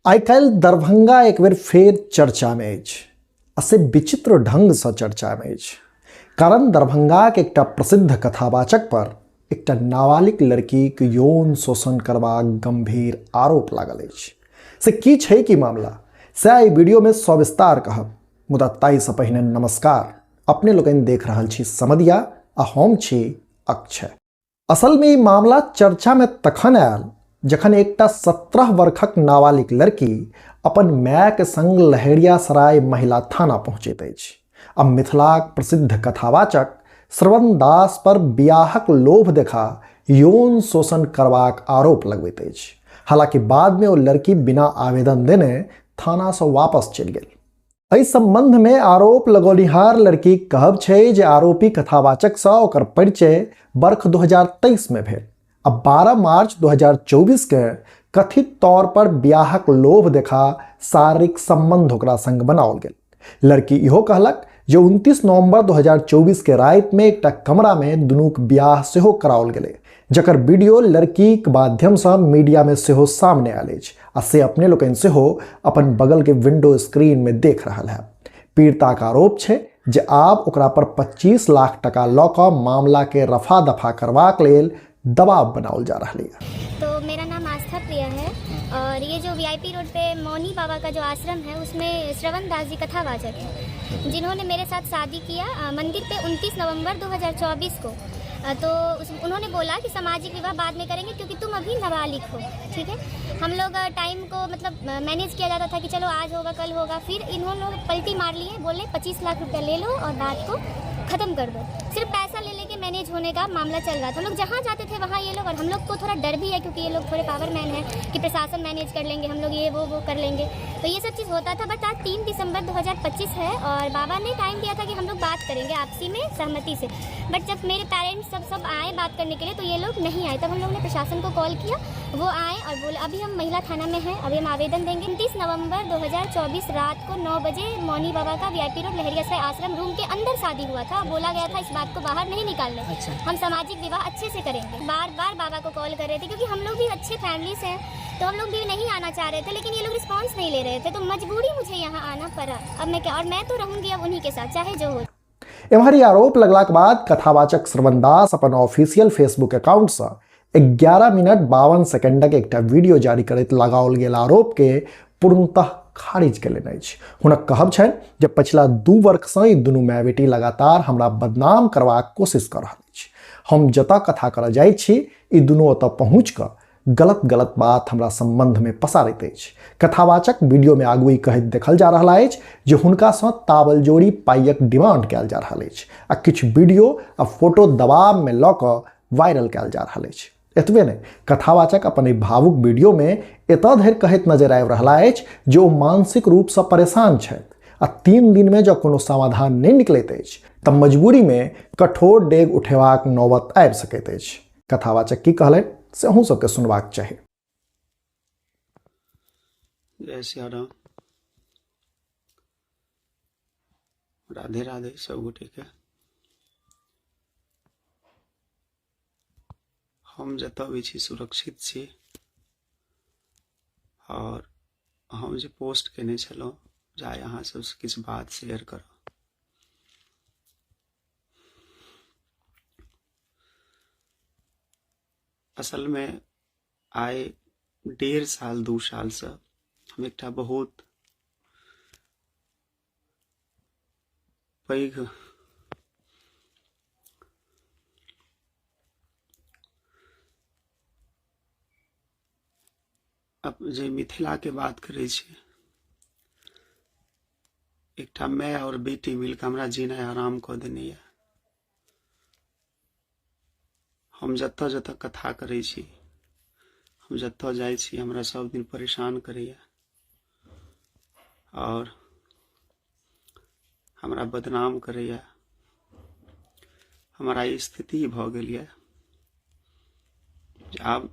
आइ काल्हि दरभंगा एक बेर फेर चर्चामे अछि आ से विचित्र ढङ्गसँ चर्चामे अछि, कारण दरभंगाक एकटा प्रसिद्ध कथावाचक पर एकटा नाबालिग लड़कीक यौन शोषण करबाक गंभीर आरोप लागल अछि। से की छै की मामला, से एहि वीडियोमे सविस्तार कहब, मुदा ताहिसँ पहिने नमस्कार। अपने लोकनि देख रहल छी समदिया आ हम छी अक्षय। असल में ई मामला चर्चा में तखन आयल जखन एकटा 17 वर्षक नाबालिग लड़की अपन माय के संग लहेरियासराय महिला थाना पहुंचैत अछि आ मिथिलाक प्रसिद्ध कथावाचक श्रवण दास पर बियाहक लोभ देखा यौन शोषण करबाक आरोप लगबैत अछि। हालांकि बाद में ओ लड़की बिना आवेदन देने थाना से वापस चलि गेल। एहि संबंध में आरोप लगौनिहार लड़की कहब छै जे आरोपी कथावाचक सँ ओकर परिचय वर्ष 2023 में भेल आ 12 मार्च 2024 के कथित तौर पर ब्याहक लोभ देखा शारीरिक संबंध ओकरा संग बनाओल गेल। लड़की इहो कहलक जे 29 नवंबर 2024 के राति में एकटा कमरा में दुनूक ब्याह सेहो कराओल गेलै, जकर वीडियो लड़कीक माध्यमसँ मीडियामे सेहो सामने आयल अछि आ से अपने लोकनि सेहो अपन बगलके विंडो स्क्रीनमे देख रहल है। पीड़िताक आरोप छै जे आब ओकरा पर 25 लाख टका लऽ कऽ मामलाके रफा दफा करबाक लेल दबाव बनाओल जा रहा है। तो मेरा नाम आस्था प्रिया है और ये जो वीआईपी रोड पे मौनी बाबा का जो आश्रम है उसमें श्रवण दास जी कथावाचक हैं, जिन्होंने मेरे साथ शादी किया मंदिर पे 29 नवंबर 2024 को। तो उन्होंने बोला कि सामाजिक विवाह बाद में करेंगे क्योंकि तुम अभी नाबालिग हो, ठीक है। हम लोग टाइम को मतलब मैनेज किया जाता था कि चलो आज होगा कल होगा। फिर इन्होंने लोग पलटी मार लिए, बोले 25 लाख रुपया ले लो और बात को ख़त्म कर दो। सिर्फ पैसा ले लेके मैनेज होने का मामला चल रहा था। हम लोग जहाँ जाते थे वहाँ ये लोग, और हम लोग को थोड़ा डर भी है क्योंकि ये लोग थोड़े पावर मैन हैं कि प्रशासन मैनेज कर लेंगे, हम लोग ये वो कर लेंगे, तो ये सब चीज़ होता था। बट आज 3 दिसंबर 2025 है और बाबा ने टाइम दिया था कि हम लोग बात करेंगे आपसी में सहमति से। बट जब मेरे पेरेंट्स सब सब आए बात करने के लिए तो ये लोग नहीं आए। तब हम लोग ने प्रशासन को कॉल किया, वो आए और बोले अभी हम महिला थाना में हैं, अभी हम आवेदन देंगे। 29 नवंबर 2024 रात को 9 बजे मौनी बाबा का वीआईपी रोड लहरियासराय आश्रम रूम के अंदर शादी हुआ था। बोला गया था इस बात को बाहर नहीं निकालने। अच्छा। हम सामाजिक विवाह अच्छे से करेंगे। बार बार बाबा को कॉल कर रहे थे क्योंकि हम लोग भी अच्छे फैमिली से हैं तो हम लोग भी नहीं आना चाह रहे थे, लेकिन ये लोग रिस्पॉन्स नहीं ले रहे थे तो मजबूरी मुझे यहाँ आना पड़ा। अब मैं क्या, और मैं तो रहूँगी अब उन्हीं के साथ, चाहे जो हो। एम्हर ई आरोप लगलाक बाद कथावाचक श्रवण दास अपन ऑफिशियल फेसबुक अकाउंट सँ 11 मिनट 52 सेकेंडक एकटा वीडियो जारी करैत लगाओल गेल आरोप के पूर्णतः खारिज केलनि अछि। हुनक कहब छनि जे पछिला 2 वर्ष सँ ई दुनू माय बेटी लगातार हमरा बदनाम करबाक कोशिश कऽ रहल अछि। हम जतऽ कथा करऽ जाइत छी ई दुनू ओतऽ पहुँच कऽ गलत गलत बात हमरा संबंध में पसारैत अछि। कथावाचक वीडियो में आगू ई कहैत देखल जा रहल अछि जे हुनका सँ ताबलजोड़ी पाइयक डिमांड कयल जा रहल अछि आ किछु वीडियो आ फोटो दबाव में लऽ कऽ वायरल कयल जा रहल अछि। एतबे नहि, कथावाचक अपन एहि भावुक वीडियो में एतऽ धरि कहैत नजर आबि रहल अछि जे ओ मानसिक रूप सँ परेशान छथि आ 3 दिन में जँ कोनो समाधान नहि निकलैत अछि तऽ मजबूरी में कठोर डेग उठेबाक नौबत आबि सकैत अछि। कथावाचक की कहलनि से अहूँ सबके सुनबाक चाही। जय सियाराम, राधे राधे सब गोटे के। हम जतऽ भी छी सुरक्षित छी और हम जे पोस्ट केने छलहुँ जे आइ अहाँ सबसँ किछु बात शेयर करब। असलमे आइ 1.5 साल 2 सालसँ हम एकटा बहुत पैघ जे मिथिलाके बात करै छी, एकटा माय और बेटी मिलके हमरा जीनाइ हराम कऽ देने यऽ। हम जतऽ जतऽ कथा करै छी, हम जतऽ जाइ छी, हमरा सब दिन परेशान करैया और हमरा बदनाम करैया। हमरा ई स्थिति भऽ गेल यऽ जे आब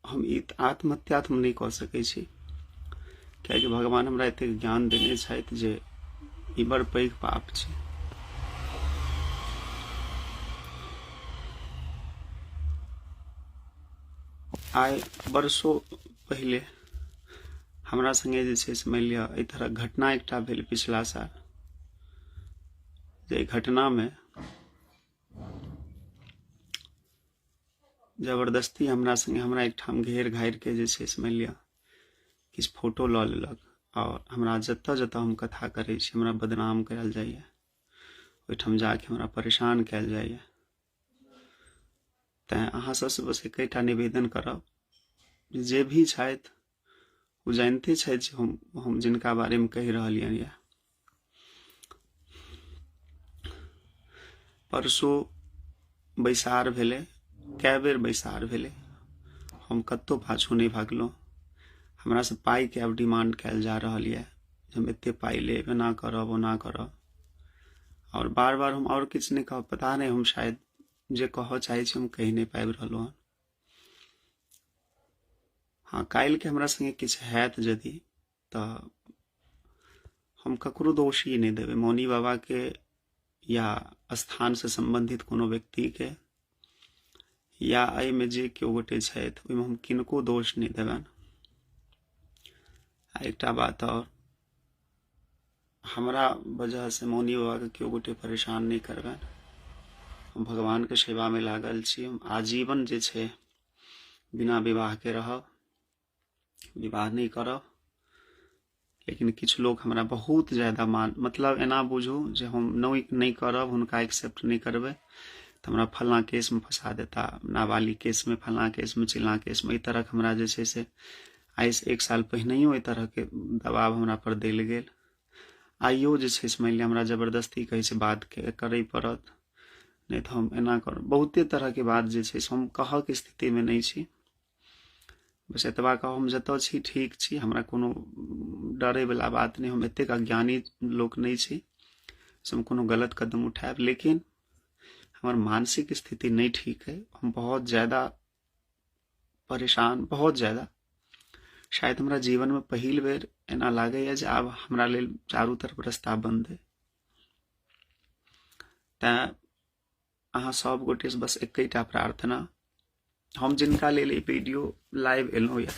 हम ई आत्महत्या तऽ हम नहि कऽ सकै छी, कियाकि भगवान हमरा एतेक ज्ञान देने छथि जे ई बड़ पैघ पाप छै। आइ वर्षो पहिले हमरा सङ्गे जे छै से मानि लिअ एहि तरहक घटना एकटा भेल पिछला साल, जे घटनामे जबरदस्ती हमरा सङ्गे हमरा एकठाम घेर घारिके जे छै से मानि लिअ किछु फोटो लऽ लेलक आओर हमरा जतऽ जतऽ हम कथा करै छी हमरा बदनाम कयल जाइए, ओहिठाम जाके हमरा परेशान कयल जाइए। तैँ अहाँ सबसँ बस एकेटा निवेदन करब, जे भी छथि ओ जानिते छथि जे हम जिनका बारेमे कहि रहलियनि यऽ। परसू बैसार भेलै, कए बेर बैसार भेलै, हम कतहु पाछू नहि भागलहुँ। हमरासँ पाइके आब डिमांड कयल जा रहल यऽ जे हम एतेक पाइ लेब, एना करब, ओना करब। आओर बार बार हम आओर किछु नहि कहब, पता नहि हम शायद जे कहऽ चाहै छी हम कहि नहि पाबि रहलहुँ हँ। हँ, काल्हिके हमरा सङ्गे किछु हैत यदि तऽ हम ककरो दोषी नहि देबै, मौनी बाबाके या स्थानसँ सम्बन्धित कोनो व्यक्तिके या एहिमे जे केओ गोटे छथि ओहिमे हम किनको दोष नहि देबनि। आ एकटा बात आओर, हमरा वजहसँ मौनी बाबाके केओ गोटे परेशान नहि करबनि। हम भगवानके सेवामे लागल छी, हम आजीवन जे छै बिना विवाहके रहब, विवाह नहि करब। लेकिन किछु लोक हमरा बहुत ज्यादा मान, मतलब एना बुझू जे हम नहि करब, हुनका एक्सेप्ट नहि करबै तऽ हमरा फल्लाँ केसमे फँसा देता, नाबालिग केसमे, फल्लाँ केसमे, चिल्लाँ केसमे। एहि तरहक हमरा जे छै से आइसँ एक साल पहिनहियो एहि तरहके दबाव हमरा पर देल गेल। आइयो जे छै से मानि लिअ हमरा जबरदस्ती कहै छै बात करै पड़त, नहि तऽ हम एना करब। बहुते तरहके बात जे छै से हम कहऽके स्थितिमे नहि छी। बस एतबा कहब, हम जतऽ छी ठीक छी, हमरा कोनो डरैवला बात नहि, हम एतेक अज्ञानी लोक नहि छी से हम कोनो गलत कदम उठायब। लेकिन हमर मानसिक स्थिति नहि ठीक अइ, हम बहुत ज्यादा परेशान, बहुत ज्यादा। शायद हमरा जीवनमे पहिल बेर एना लागैए जे आब हमरा लेल चारू तरफ रस्ता बन्द अइ। तैँ अहाँ सब गोटेसँ बस एकेटा प्रार्थना, हम जिनका लेल ई वीडियो लाइव एलहुँ यऽ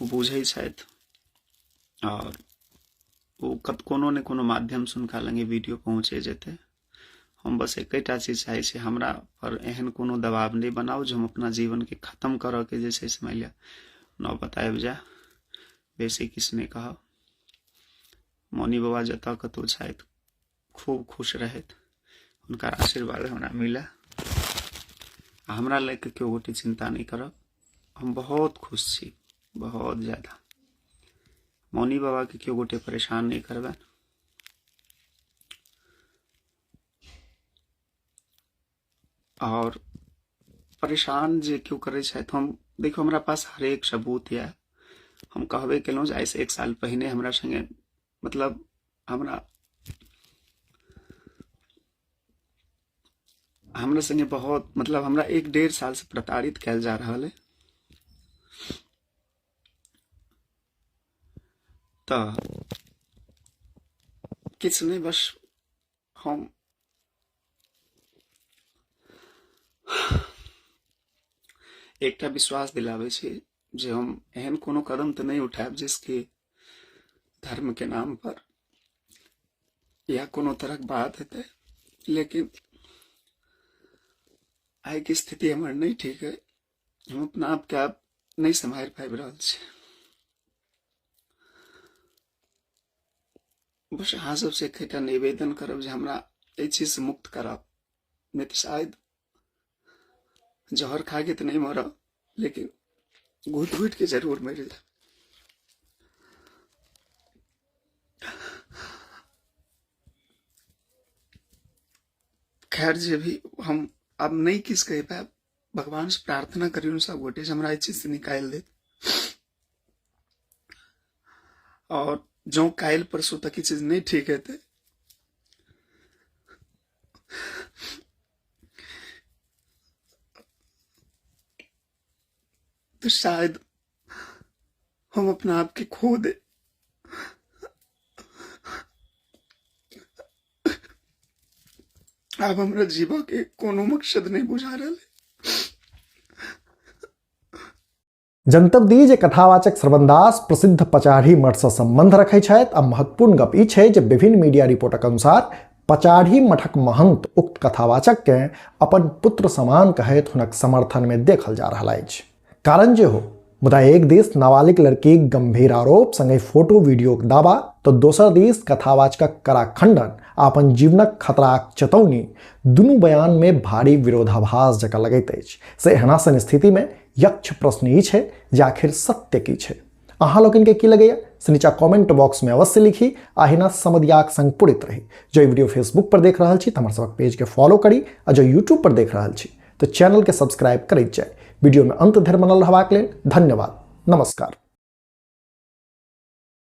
ओ बुझै छथि आओर ओ कोनो ने कोनो माध्यमसँ हुनका लग ई वीडियो पहुँचे जेतै। हम बस एकेटा चीज चाहै छी, हमरा पर एहन कोनो दबाव नहि बनाउ जे हम अपना जीवनके खत्म करऽके जे छै से मानि लिअ नौबत आबि जाय। बेसी किछु नहि कहब। मौनी बाबा जतऽ कतहु छथि खूब खुश रहथि, हुनकर आशीर्वाद हमरा मिलय आ हमरा लए कऽ केओ गोटे चिन्ता नहि करब। हम बहुत खुश छी, बहुत ज्यादा। मौनी बाबाके केओ गोटे परेशान नहि करबनि। आओर परेशान जे केओ करै छथि, हम देखियौ हमरा पास हरेक सबूत यऽ। हम कहबे केलहुँ जे आइसँ एक साल पहिने हमरा सङ्गे मतलब हमरा हमरा सङ्गे बहुत मतलब हमरा एक डेढ़ सालसँ प्रताड़ित कयल जा रहल अइ। तऽ किछु नहि, बस हम एकटा विश्वास दिलाबै छी जे हम एहन कोनो कदम तऽ नहि उठायब जिसके धर्म के नाम पर या कोनो तरहक बात हेतै, लेकिन आइके स्थिति हमर नहि ठीक है, हम अपना आपके आब नहि सम्हारि पाबि रहल छी। बस अहाँ सबसँ एकेटा निवेदन करब जे हमरा एहि चीजसँ मुक्त कराउ, नहि तऽ शायद जहर खा के तऽ नहि मरब, लेकिन घुटि घुटि के जरूर मरि जायब। खैर जे भी, हम आब नहि किछु कहि पायब। भगवान से प्रार्थना करियौ सब गोटे से हमरा एहि चीज से निकालि देत, और जँ काल्हि परसू तक ई चीज नहि ठीक हेतै तो शायद हम अपना आप के खो दे। आब हमरा जीवा के कोनो मकसद नहीं बुझा रहा है। जनतब दी जे कथावाचक श्रवणदास प्रसिद्ध पचाढ़ी मठसँ सम्बन्ध रखै छथि आ महत्वपूर्ण गप ई छै जे विभिन्न मीडिया रिपोर्टक अनुसार पचाढ़ी मठक महंत उक्त कथावाचककेँ अपन पुत्र समान कहैत हुनक समर्थनमे देखल जा रहल अछि। कारण जे हो, मुदा एक दिस नाबालिग लड़कीक गंभीर आरोप संगहि फोटो वीडियोक दावा तऽ दोसर दिस कथावाचकक कड़ा खंडन आ अपन जीवनक खतराक चेतौनी दुनू बयानमे भारी विरोधाभास जकाँ लगैत अछि। से एहना सन स्थितिमे यक्ष प्रश्न ई छै जे आखिर सत्य की छै। अहाँ लोकनिके की लगैया से नीचा कमेंट बॉक्स में अवश्य लिखी आ अहिना समदियाक संग पुरित रही। जो वीडियो फेसबुक पर देख रहल छी तऽ हमर सबक पेज के फॉलो करी आ जो यूट्यूब पर देख रहल छी तऽ चैनल के सब्सक्राइब करैत जाय। वीडियो में अंत धरि बनल रहबाक लेल धन्यवाद। नमस्कार।